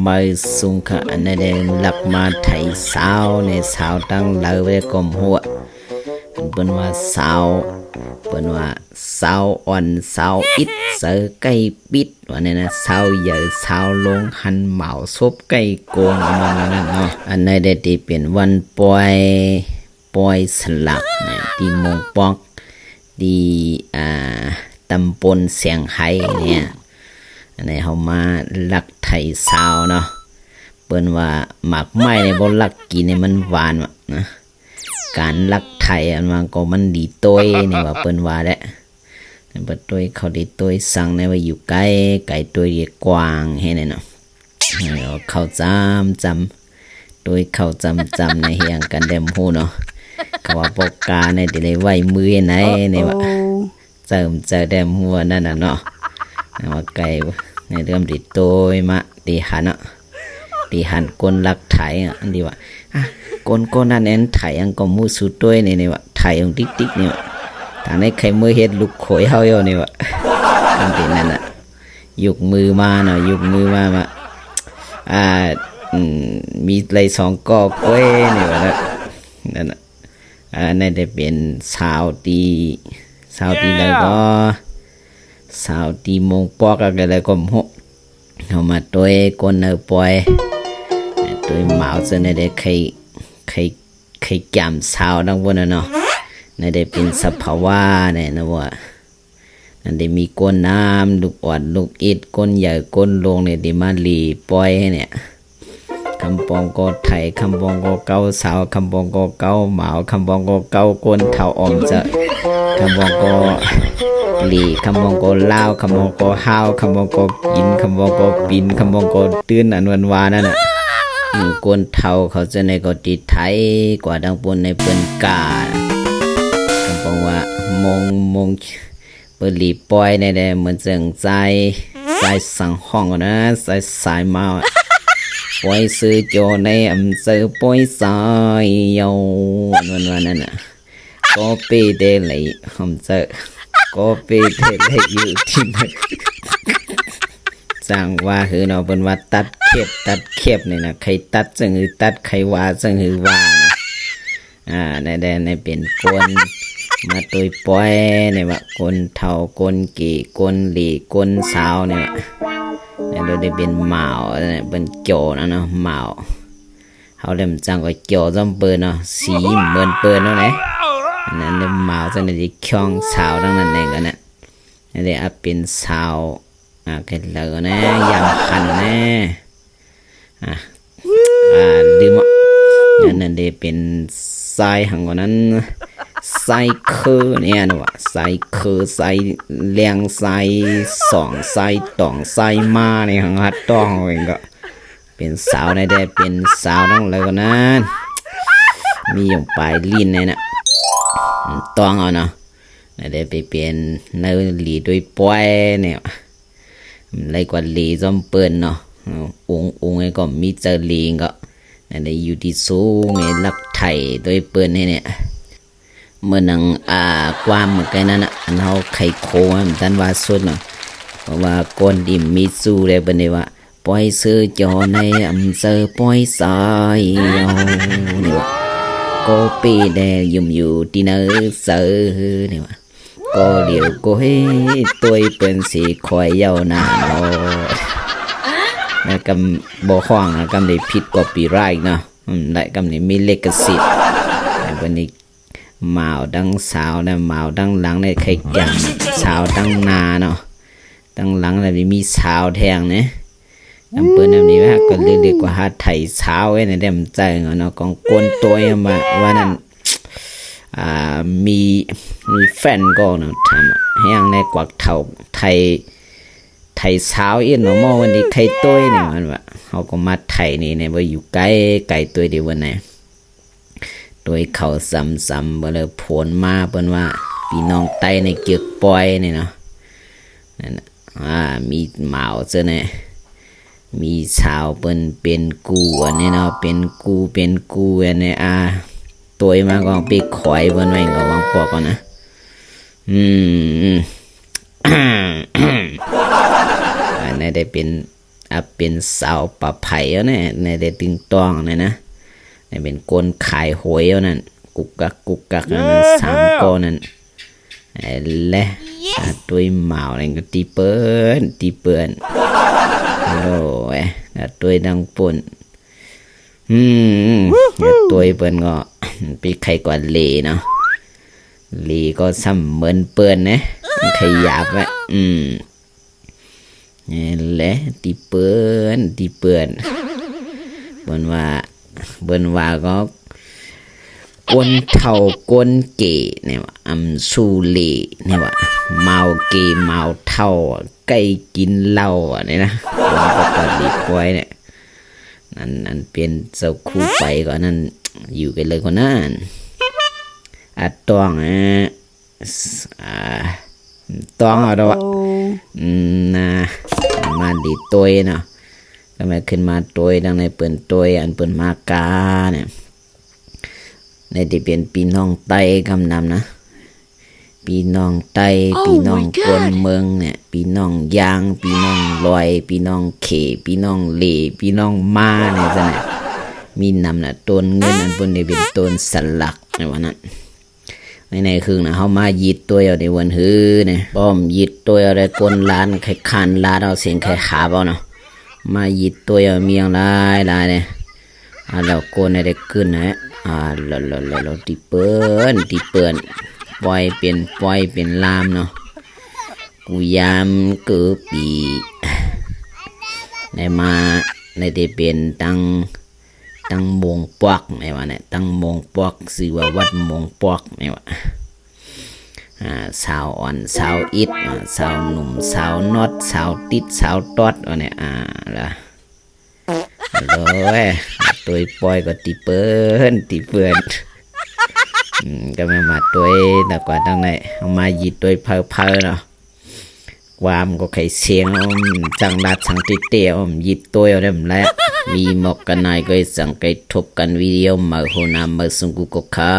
ໄໝສູງຄະ ອັນໃດໄດ້ລັກມາໄຖສາວໃນ ສາວຕັ້ງເລີໄວ້ກໍບໍ່ຮູ້ ເພິ່ນວ່າສາວ ເພິ່ນວ່າສາວອ່ອນສາວອິດ ໃສໃກ້ປິດ ວ່າແນວນັ້ນ ສາວໃຫຍ່ສາວໂລງ ຫັນໝາວສົບໃກ້ໂກງ ປະມານນັ້ນເນາະ. ອັນໃດໄດ້ທີ່ເປັນວັນປ່ອຍ ປ່ອຍສະຫຼາກນະ ທີ່ມົງປອກ ທີ່ ອ່າ ຕຳບົນແສງໄຮເນຍ ອັນນີ້ເຮົາມາລັກໄຖສາວເນາະ. ເພິ່ນວ່າໝາກໄມ້ນີ້ບໍ່ລັກກິນໃຫ້ມັນຫວານວ່ານະ ການລັກໄຖອັນວ່າກໍມັນດີໂຕຍນີ້ວ່າ ເພິ່ນວ່າແຫຼະ ບໍ່ໂຕຍເຂົ້າດີໂຕຍສັງໃນວ່າຢູ່ໄກ ໄກໂຕຍດີກວ້າງແຮງເນາະ. ເອີ ເຂົ້າຈຳຈຳ ໂຕຍເຂົ້າຈຳຈຳໃນແຮງກັນແດ່ບໍ່ຮູ້ເນາະ. ເຂົາວ່າປອກກາໃນທີ່ໄດ້ໄຫວ້ມືໃນນີ້ວ່າ ເຈີມເຈີແດ່ບໍ່ຮູ້ອັນນັ້ນນະເນາະ. ວ່າໄກໃນເລື່ອງທີ່ໂຕຍມາທີ່ຫັນເນາະ ທີ່ຫັນຄົນລັກໄຖ ອັນທີ່ວ່າ ອາ ຄົນ ຄົນນັ້ນແມ່ນໄຖຫຍັງກໍໝູ່ສູ່ໂຕຍນີ້ ນີ້ວ່າ ໄຖອອງຕິກໆ ນີ້ວ່າ ທາງໃນໄຄມືເຮັດລູກໂຂຍເຮົາຢູ່ນີ້ວ່າ ອັນທີ່ນັ້ນນະ ຍົກມືມາເນາະ ຍົກມືມາວ່າ ອ່າ ອືມ ມີໄລ່ສອງກໍກ້ວຍນີ້ວ່າ ນັ້ນນະ ອັນນັ້ນໄດ້ເປັນສາວທີ່ ສາວທີ່ໃດກໍ ສາວທີ່ມົງປອກ ແລ້ວກໍ ເຮົາມາໂຕຍກົ້ນເນີປ່ອຍ ໂຕຍໝາວເຊິ່ງໄດ້ໄດ້ໄຄ ໄຄ ໄຄຈຳສາວດັ່ງພຸ້ນນະເນາະ. ໃນໄດ້ເປັນສະພາວະແນ່ນະວ່າ ນັ້ນໄດ້ມີກົ້ນນ້ຳ ລູກອອດລູກອິດ ກົ້ນໃຫຍ່ກົ້ນໂລງນີ້ໄດ້ມາຫຼີປ່ອຍໃຫ້ເນຍ. ຄຳປອງກໍໄຖ ຄຳປອງກໍເກົາສາວ ຄຳປອງກໍເກົາໝາວ ຄຳປອງກໍເກົາກົ້ນເຖົ້າອອມຈະ ຄຳປອງກໍຫຼີ ຄຳປອງກໍລາວ ຄຳປອງກໍຮາວ ຄຳປອງກໍກິນ ຄຳປອງກໍປິ່ນ ຄຳປອງກໍຕື່ນ ອັນວ່ານັ້ນນະ. ອືມ ກົ້ນເຖົ້າເຂົາຈັ່ງໃດກໍຕິດໄຖກວ່າທັງປຸ້ນໃນເພິ່ນກາ ຄຳປອງວ່າມົງ ມົງ ເປີດຫຼີປ່ອຍແນ່ແດ່ ເໝືອນເຊິ່ງຊາຍ ຊາຍສັງຫ້ອງນະ ຊາຍ ຊາຍມາ ປ່ອຍຊື່ໂຈໃນອຳເຊີປ່ອຍຊາຍເຍົາ ເພິ່ນວ່ານັ້ນນະ. ກໍເປເດໄລອຳເຊີ ກໍເປເດໄລຢູ່ທີ່ໃດ ຊ່າງວ່າເຮີເນາະ ເພິ່ນວ່າຕັດເຂັບ ຕັດເຂັບນີ້ນະ ໃຄຕັດຈັ່ງຫືຕັດ ໃຄວ່າຈັ່ງຫືວ່ານະ. ອ່າ ໃນແດນໃນເປັນຄົນມາໂຕຍປ່ອຍໃນວ່າ ຄົນເຖົ້າ ຄົນເກ ຄົນເຫຼ ຄົນສາວນີ້ວ່າ ໃນໂດຍໄດ້ເປັນໝາວ ເປັນໂຈນະເນາະ ໝາວ ເຮົາແຫຼມຈັ່ງກໍໂຈນຊອມເປີນເນາະ ສີເໝືອນເປີນເນາະແຫຼະ. ອັນນັ້ນເປັນໝາວ ຈັ່ງໄດ້ຊິຄ່ອງສາວທັງນັ້ນເອງກໍນະ ໃນໄດ້ອັບເປັນສາວ ອ່າ ກັນແລ້ວນະ ຢາມຄັນນະ ອ່າ ອ່າ ລືມ ອັນນັ້ນເດ ເປັນຊາຍຫຍັງກວ່ານັ້ນ ຊາຍເຄີແນ່ນະວ່າ ຊາຍເຄີ ຊາຍແລງ ຊາຍສອງ ຊາຍຕອງ ຊາຍມານີ້ ຫາງຮັດຕ້ອງເອງກໍ ເປັນສາວໃນແດ ເປັນສາວທັງຫຼາຍກວ່ານັ້ນ ມີຢູ່ປາຍລີ້ນໃນນະ ຕ້ອງເອົາເນາະ ໃນແດໄປເປັນນາຍຫຼີໂດຍປ່ອຍນີ້ ໄລກວ່າເລຊອມເປີນເນາະ ອຸງອຸງກໍມີເຈີເລກໍ ອັນໃດຢູ່ທີ່ສູງໃນລັກໄຖໂດຍເປີນໃນນີ້ ເໝືອນໜັງ ອ່າ ຄວາມເໝືອນກັນນັ້ນນະ ອັນເຮົາໄຂໂຄມາ ມັນທັນວ່າສຸດເນາະ ເພາະວ່າກ່ອນທີ່ມີຊູ້ແລ້ວ ເພິ່ນໄດ້ວ່າ ປ່ອຍຊື່ໂຈໃນອຳເຊີປ່ອຍຊາຍເຍົາ ນີ້ວ່າ ກໍເປແດ່ຍົມຢູ່ທີ່ເນີເຊີ ນີ້ວ່າ ກໍຫຼຽວກໍເຮໂຕຍເພິ່ນຊິຄອຍເຍົານາເນາະ ແລ້ວກໍບໍ່ຮ້ອງນະ ກໍໄດ້ຜິດ copyright ເນາະ ອືມ ແລະກໍໄດ້ມີລິຂະສິດ ເພິ່ນນີ້ໝາວທັງສາວນະ ໝາວທັງຫຼັງນີ້ ໄຄຈຳສາວທັງໜ້າເນາະ ທັງຫຼັງນີ້ມີສາວແທ້ງນີ້ ອຳເປີນຳນີ້ວ່າ ກໍເລືອກກວ່າຫາໄຖສາວເອີຍ ແນວໃດມັນໃຈເນາະ ຂອງຄົນໂຕຍມາວ່ານັ້ນ ອ່າ ມີ ມີແຟນກໍເນາະ ຖາມແຮງໃນກວັກເຖົ້າ ໄຖ ໄຖສາວອີກເນາະ ໝໍວັນນີ້ໄຄໂຕຍນີ້ ມັນວ່າ ເຮົາກໍມາໄຖນີ້ ໃນວ່າຢູ່ໄກ ໄກໂຕຍເດ ວັນນີ້ ໂຕຍເຂົ້າຊ້ຳໆ ບໍ່ເລີຍໂພນມາ ເພິ່ນວ່າ ພີ່ນ້ອງໃຕ້ໃນເກີກປ່ອຍນີ້ເນາະ ນັ້ນນະ ອ່າ ມີໝາວເຊິ່ງແນ່ ມີສາວເພິ່ນເປັນກູ່ອັນນີ້ເນາະ ເປັນກູ່ ເປັນກູ່ອັນນີ້ ອ່າ ໂຕຍມາກໍໄປຄອຍເພິ່ນໄວ້ກໍວາງປອກເອົານະ ອືມ ອັນນີ້ໄດ້ເປັນ ອັບເປັນສາວປາໄພເອົາແນ່ ແນ່ແຕ່ຕຶງຕ້ອງແນ່ນະ ແນ່ເປັນຄົນຂາຍຫວຍເອົານັ້ນ ກຸກກັກກຸກກັກນັ້ນ ສາມກໍນັ້ນ ແລະ ອາ ຕຸ້ຍໝາວນັ້ນກໍຕິເປີ້ນ ຕິເປີ້ນ ໂອ້ຍ ອາ ຕຸ້ຍດັງປຸ້ນ ອືມ ອາ ຕຸ້ຍເພິ່ນກໍໄປໄຄກວ່າເລເນາະ ເລກໍສ່ຳເໝືອນເປີ້ນເດ້ ຂະຫຍັບແຫຼະ ອືມ ແມ່ນແຫຼະ ຕິເປີ້ນ ຕິເປີ້ນ ເພິ່ນວ່າ ເພິ່ນວ່າກໍຄົນເຖົ້າຄົນເກນີ້ວ່າ ອຳຊູເລນີ້ວ່າ ໝາວເກໝາວເຖົ້າ ໄກ່ກິນເຫຼົ້ານີ້ນະ ເພິ່ນກໍປະດິດປ່ອຍນີ້ ອັນ ອັນເປັນເຈົ້າຄູ່ໄປກໍອັນນັ້ນ ຢູ່ໄປເລີຍຄົນນັ້ນ ອາ ຕ້ອງ ອາ ຕ້ອງເອົາດອກ ອືມ ນະ ມາດີຕົວເນາະ ກໍແມ່ນຂຶ້ນມາຕົວ ດັ່ງໃນເພິ່ນຕົວ ອັນເພິ່ນມາການີ້ ໃນທີ່ເປັນພີ່ນ້ອງໄຕ້ກຳນຳນະ ພີ່ນ້ອງໄຕ້ ພີ່ນ້ອງຄົນເມືອງນີ້ ພີ່ນ້ອງຢາງ ພີ່ນ້ອງລອຍ ພີ່ນ້ອງເຂ ພີ່ນ້ອງເຫຼ ພີ່ນ້ອງມ້ານີ້ຊັ້ນນະ ມີນຳນະ ຕົ້ນເງິນອັນພຸ້ນນີ້ເປັນຕົ້ນສະຫຼັກ ໃນວ່ານັ້ນ ໃນໆ ຄຶງນະ ເຮົາມາຢິດຕົວເອົາໃນວັນຮືນີ້ ປ້ອມຢິດຕົວເອົາໄດ້ ກົນລານໄຄຄານລາດເອົາ ເສັງໄຄຫາບເອົາເນາະ ມາຢິດຕົວເອົາ ມີຫຍັງຫຼາຍໆ ເດ້ ອາ ແລ້ວກົນໃຫ້ໄດ້ຂຶ້ນນະ ອາ ລະ ລະ ລະ ລະ ຕິເປີ້ນ ຕິເປີ້ນ ປ່ອຍເປັນ ປ່ອຍເປັນລາມເນາະ ກູຢາມເກີປີ ໄດ້ມາ ໄດ້ໄດ້ເປັນຕັ້ງ ຕັ້ງມົງປອກ ແມ່ນວ່າແຫຼະ ຕັ້ງມົງປອກ ຊື່ວ່າວັດມົງປອກ ແມ່ນວ່າ ອາ ສາວອ່ອນ ສາວອິດ ອາ ສາວໜຸ່ມ ສາວນອດ ສາວຕິດ ສາວຕອດ ວ່າແຫຼະ ອາ ລະ ໂອ້ຍ ໂຕຍປ່ອຍກໍຕິເປີ້ນ ຕິເປີ້ນ ອືມ ກໍແມ່ນມາໂຕຍ ແລ້ວກວ່າທາງໃນ ເຮົາມາຢິດໂຕຍເຜີໆ ເນາະ ຄວາມກໍໄຄສຽງ ອືມ ຈັ່ງລາດສັງຕິເຕ ອືມ ຢິດໂຕຍເອົາໄດ້ແຫຼະ ມີໝອກກະນາຍກໍໄດ້ສັງໄກ ພົບກັນວິດີໂອໃໝ່ໂຫນ້າ ມາສຸງກຸກກະ